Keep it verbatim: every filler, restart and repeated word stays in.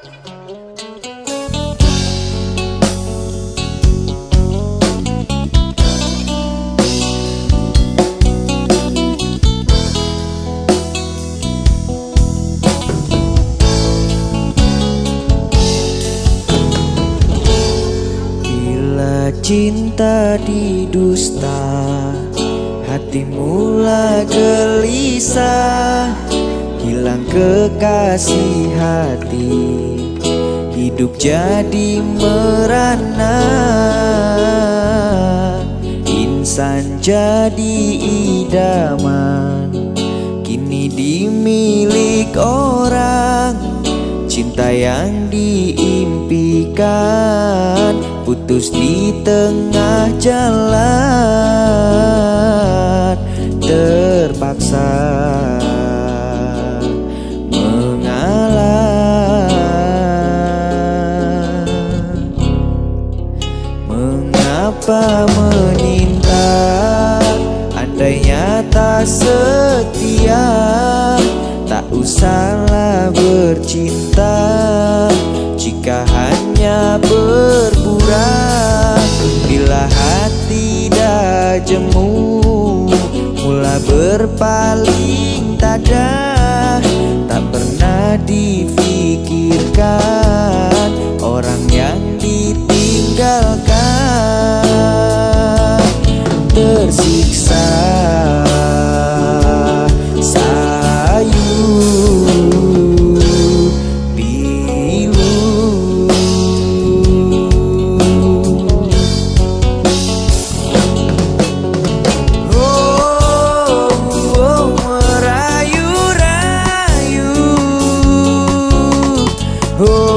Bila cinta didusta, hatimu lah gelisah, hilang kekasih hati, hidup jadi merana. Insan jadi idaman, kini dimilik orang. Cinta yang diimpikan putus di tengah jalan, terpaksa mengalah. Mengapa menyinta? Andainya tak setia, tak usahlah bercinta. Jika hanya bergurau, bila hati dah jemu, mula berpaling tada, tak pernah difikirkan orang yang ditinggalkan. Tersiksa sayu pilu. Oh, oh, merayu-rayu. Oh.